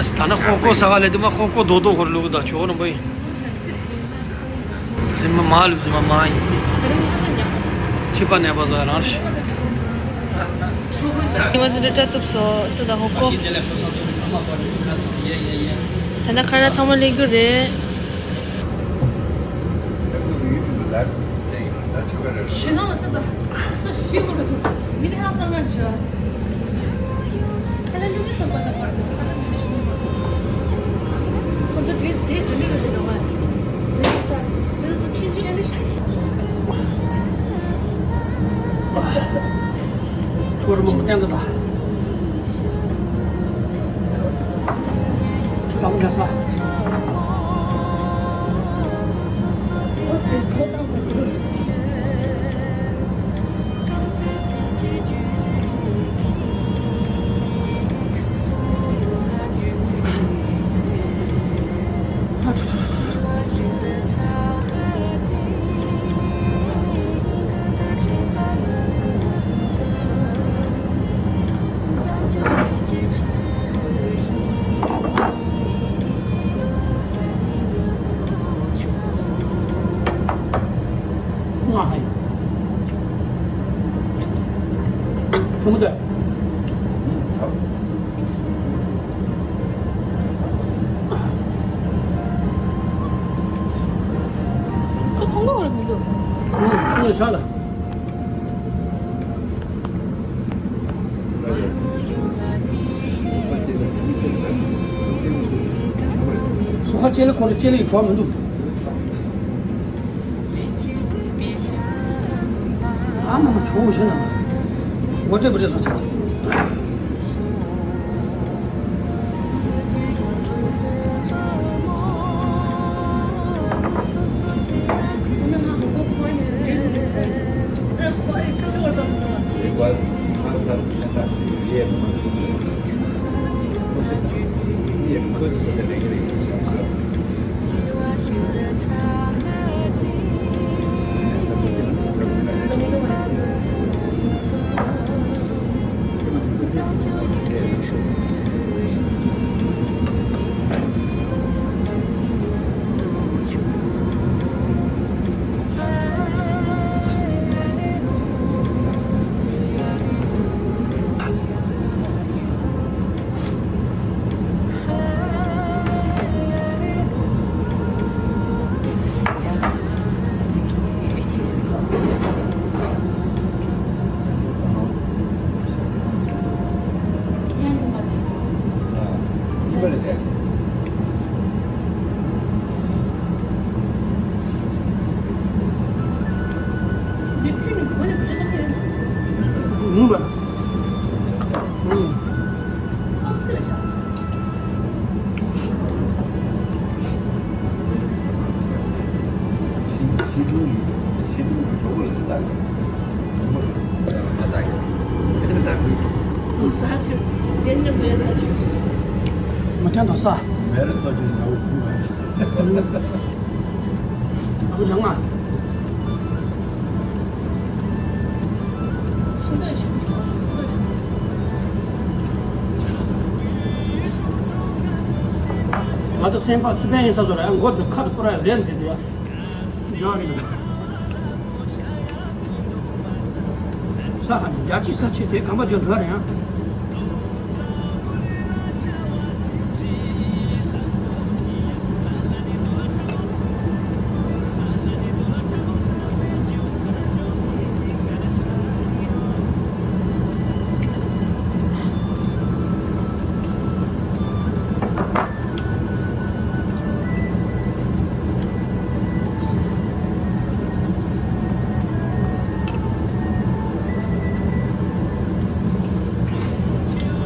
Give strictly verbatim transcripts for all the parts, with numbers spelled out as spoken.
ད་ནི་ཧོ་ཀོ་ས་ག་ལེ་དུ་མ་ཧོ་ཀོ་རྡོག་རྡོག་ཁོར་ལུག་ད་ཆོག་ནམ་པའི། རིམ་མ་མ་ལུག་རིམ་མ་མ་ཡིན། ཁྲི་པ་ནས་པ་ཟ་རང་ཤི། ཉི་མ་དུ་འདྲ་སྐྲ་གཏུབ་སོ་ཏུ་ད་ཧོ་ཀོ། ད་ནི་ཁ་ར་ཚང་མ་ལེགས་རྒྱུ་རེད། ཞེ་སྣང་ལ་ལྟོས་དང་། ས་ཞིག་གོ་ལ་ཐུག་མི་དེ་ཧང་སང་ང་བྱོས། ཁ་ལ་ལུས་ཀྱི་བསམ་པ་དང་བར་དུ་ཁ་ལ་མི་དེ་ཤི་མི་བར། ཁོ་ཚོ་དེ་དེ་དེ་འདྲ་རེད་ཟེར་ནོ་ང་། དེ་ཚོ་ཆིན་ཆིན་ཨེ་འདྲ་ཞིག་ཁོར་མོ་བསྟན་དུ་ད། ས་མོ་ཤ་ས། ཨོ་སི་ཐོ་ཏང་ས་ཏུ། ཁོ་མཐོང་གི་མི་འདུག་ཁོ་ཤ་ལ། སོ་ཁ་ཅེ་ལེ་ཁོ་རེ་ཅེ་ལེ་ཡི་གྲོགས་མི་འདུག་ཨ་མ་མ་ཆུང་ཞིག་ན་མ། འོ་དེ་བུ་རེ་སོང་ཚར། མ་ཐན་དོ་ས། མེ་རི་ཐོ་ཅིག་ནའུ་ཁུ་མ་ཞིག་ཨ་ཁུ་ལང་ང་། ང་ཚོ་སེམས་པ་སི་པན་ཡིན་ས་ཚོ་ལ་ཡང་མགོ་དུ་ཁ་དུ་བསྐོར་ཡ་ཟེར་འདི་དུ་ཡ། ཡོད་རེད། ས་ཧ་ནི་རྒྱ་ཆེ་ས་ཆེ་དེ་གམ་པ་ཇོ་འཛོལ་རེད་ཡང་།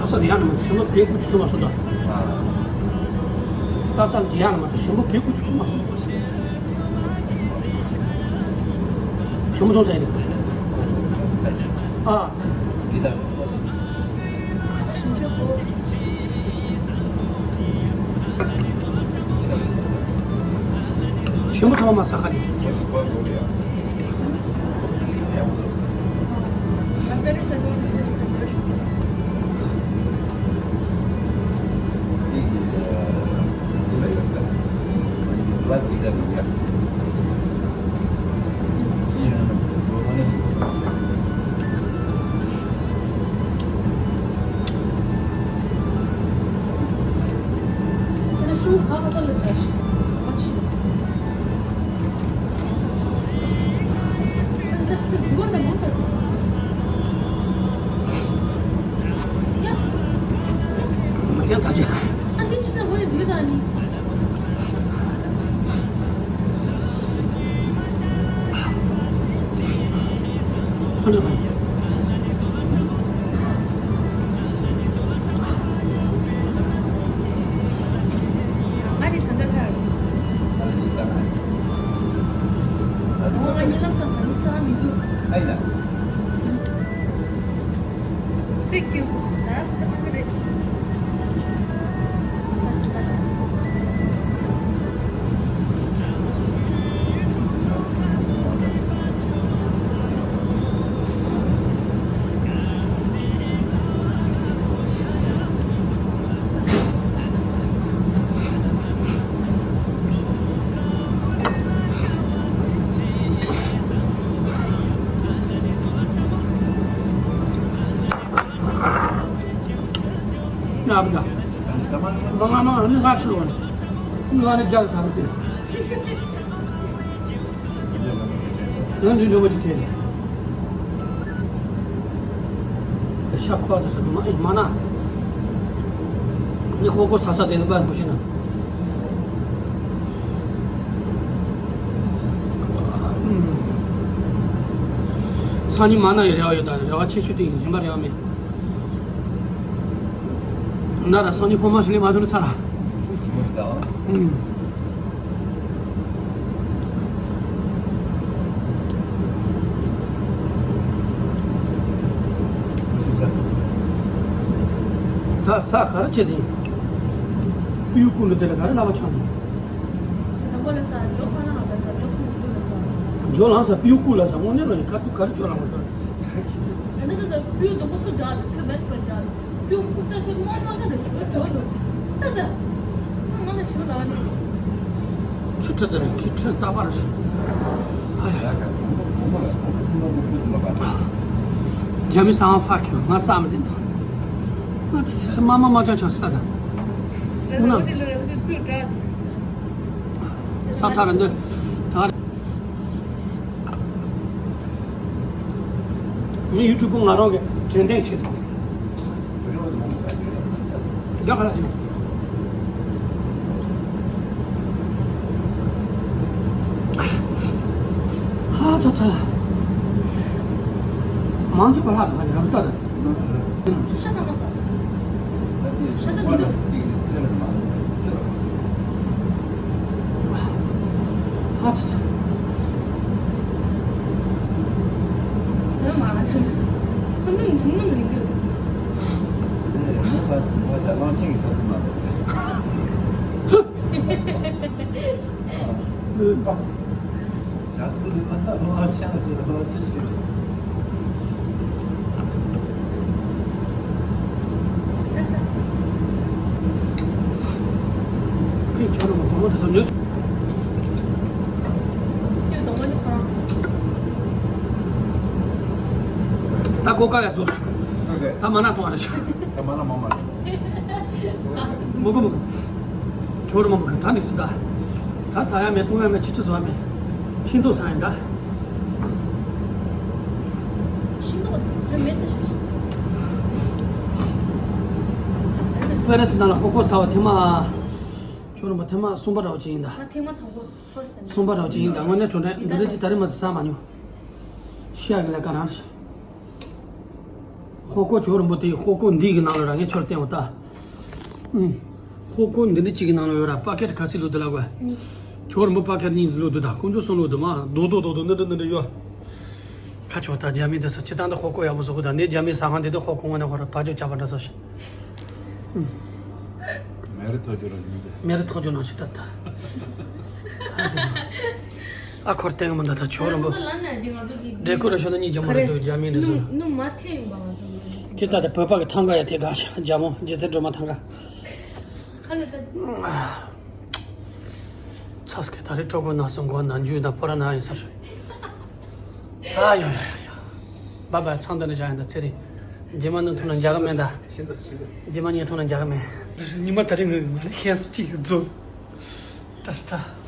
ཨ་ས་དེ་ཡང་ནི་མ་ཆེན་མོ་དེ་ཀུ་ཅི་ཆུ་མ་སོང་ད། ཨ་ས་དེ་ཡང་ནི་མ་ཆེན་མོ་དེ་ཀུ་ཅི་ཆུ་མ་སོང་། ཆུ་མོ་སོང་ཟེར་ནི། ཨ། ཆེན་པོ་ཚང་མ་ས་ཁ་ནས། Thank you. ང་མ་ང་ནི་ང་ཆུ་བ་ང་ནི་རྒྱལ་ས་མི་དེ། ང་ནི་འདྲ་བོ་ཅིག་བྱས་ནས་ཤ་ཁོ་དེ་ས་མ་ཨེ་མ་ན་ནི་ཧོ་ཁོ་ས་ས་དེ་ནི་པ་ཧོ་ཤི་ན། སང་ཉིན་མ་ན་ཡི་རེ་བ་ཡོད་ད། རེ་བ་ཆེ་ཤོས་དེ་ཡིན་གཞན་པ་རེ་བ་མེད། ན་ར་སང་ཉིན་ཧྥོ་མ་ཤི་ལེ་མ་ཐུ་ལ་ཚ་ར། ཨུམ། ད་ས་ག་རེ་བྱེད་དེ། སྤུས་ཀུ་ལ་དེ་ལ་ག་རེ་ལབ་པ་ཆགས་འདུག་དང་པོ་ལ་ས་ཇོ་ཁ་ན་ལ་ས་ཇོ་སུ་ཀུ་ལ་ས། ཇོ་ལང་ས་སྤུས་ཀུ་ལ་ས་དངོས་གནས་ལ་ཡི་ཁ་ཐུག་ག་རེ་ཇོ་ལང་ས། ད་ནི་ད་ད་སྤུས་དང་པོ་སུ་འཇག་ད་ཁྱོད་བེད་པར་འཇག་ད་སྤུས་ཀུ་ད་ཁྱོད་མ་མ་ད་ད་ཞོ་ཇོ་ད་ད་ད་ང་ལ་ཞོ་ལ་ནི། ཆུ་ཁྲི་དེ་རེད། ཆུ་ཁྲི་རྟག་པར་རེད། ཨ་ཡ། རྒྱ་མི་སང་ཧྥ་ཁྱོད་ང་བསམ་མི་བདེ་འདུག་ང་ཚོ་མ་མ་མ་ཅང་ཆང་སི་ད་ད། དངོས་གནས། ས་ཚ་ར་འདི། ད་ངའི་ཡུ་ཊུབ་ང་རང་གི་དྲན་རྟེན་ཆེད་དུ། རྒྱ་གར་ལ་ཡིན། ཧ་ཚ་ཚ། མང་ཆེ་བ་ལྷག་ག་ནས་རབ་ལྟ་དང་། ཤ་ཚ་མ་ཚ། ཤ་ཚ་འདུག་ཧ་ཚ་ཚ། དེ་མ་ཚ་ལུས། ཁོ་འདུག་འདུག་ནམ་ལིང་གི། ཧ་ཚ་ཚ་ལོང་ཆེན་གྱི་ས་ཁུལ་མ་རེད། ད་ཀོ་ཀ་ཡ་ཚོ། ད་མ་ན་གཏོང་བ་རེད། ད་མ་ན་མ་མ་རེད། མོ་གོ་མོ་གོ། ཁྱོད་རང་མ་མོ་གོ་ད་ནི་སི་ད། ད་ཟ་ཡ་མེད་བཏུང་ཡ་མེད་ཅི་ཅི་བཟོ་ཡ་མེད། ཤིན་ཏུ་ཟ་ཡིན་ད། ཤིན་ཏུ་རེད་མེད་ཟེར། ཧྥེ་རེ་སི་ནང་ལ་ཧོ་ཀོ་ཟ་བ་ཐེངས་མ། ཁྱོད་རང་མ་ཐེངས་མ་གསུམ་པ་འདྲ་བོ་ཅིག་ཡིན་ད། ང་ཐེངས་མ་དང་པོ་ཧྥེ་རེ་སི་ནང་། གསུམ་པ་འདྲ་བོ་ཅིག་ཡིན་ད། དངོས་གནས་དྲང་གནས་འདི་འདྲ་ཅིག་ད་རེས་མ་ཟ་མ་མྱོང་། ཤི་ཡ་གི་ལས་ཀ་རང་རེད། ཧོ་ཀོ་ཇོ་རིན་པོ་དེ་ཧོ་ཀོ་འདི་གི་ནང་ལ་ར་ངས་ཁྱོད་བསྟན་འོ་ད། ཨུམ། ཧོ་ཀོ་འདི་འདྲ་གཅིག་གི་ནང་ལ་ཡོད་ར་པ་ཀེ་ཊི་ག་ཚོད་བླུགས་འདུག་ལབ་དགོས། ཇོ་རིན་པོ་པ་ཀེ་ཊི་གཉིས་བླུགས་འདུག་ད་དཀོན་མཆོག་གསུམ་བླུགས་འདུག་མ་རྡོག་རྡོག་རྡོག་རྡོག་འདི་འདྲ་འདི་འདྲ་ཡོད། ཁ་ཆོ་ད་རྒྱ་མི་འདི་ཚོ་སྤྱི་བཏང་འདི་ཧོ་ཀོ་ཡག་པོ་བཟོ་གི་ད་ནས་རྒྱ་མི་ཟ་ཁང་འདི་འདི་ཧོ་ཀོ་ངོ་ནས་ཧོ་ར་བ་ཇོ་ཅག་པ་འདྲ་བཟོ་ཞིག་མེ་རི་ཐོག་ཇོ་ར་ཡིན་པས། མེ་རི་ཐོག་ཇོ་ནང་ཞིག་ད་ད། ཨ་ཁོར་སྟེང་མ་འདའ་ད་ཆོ་རམ་པོ། ཁོ་ཚོ་ལབ་ན་འདི་ང་ཚོ་གི་འདི་ཌེ་ཀོ་རེ་ཤོན་ནི་རྒྱ་མོ་རེད་འདུག་རྒྱ་མི་འདི་ཚོ། སྣུམ་མ་ཐེ་ཡོང་པ་ང་ཚོ་གི། ཁྱེད་ལྟ་དེ་བོད་པ་གི་ཐང་ག་ཡ་དེ་ག་རྒྱ་མོ་རྒྱལ་རྩེ་སྒྲོལ་མ་ཐང་ག་ཁ་ལ་ད། ཚ་སྐད་ད་རེ་ཀྲོ་གོ་ན་སོང་གོ་ན་འཇུ་ད་པོ་ར་ན་ཡིན་ས་རེད། ཨ་ཡོ་ཡོ་ཡོ་ཡོ། བ་བ་ཚང་ད་ནི་བཞག་ཡིན་ད་ཚེ་རིང་། རྗེས་མ་ནི་ཐུག་ན་འཇག་གི་མེད་ད། རྗེས་མ་ཉིན་ཐུག་ན་འཇག་གི་མེད། ཉི་མ་ད་རེ་ངོས་ཀྱི་ངོས་ནས་ཤེས་ཅིག་རྫོགས། ད་ལྟ་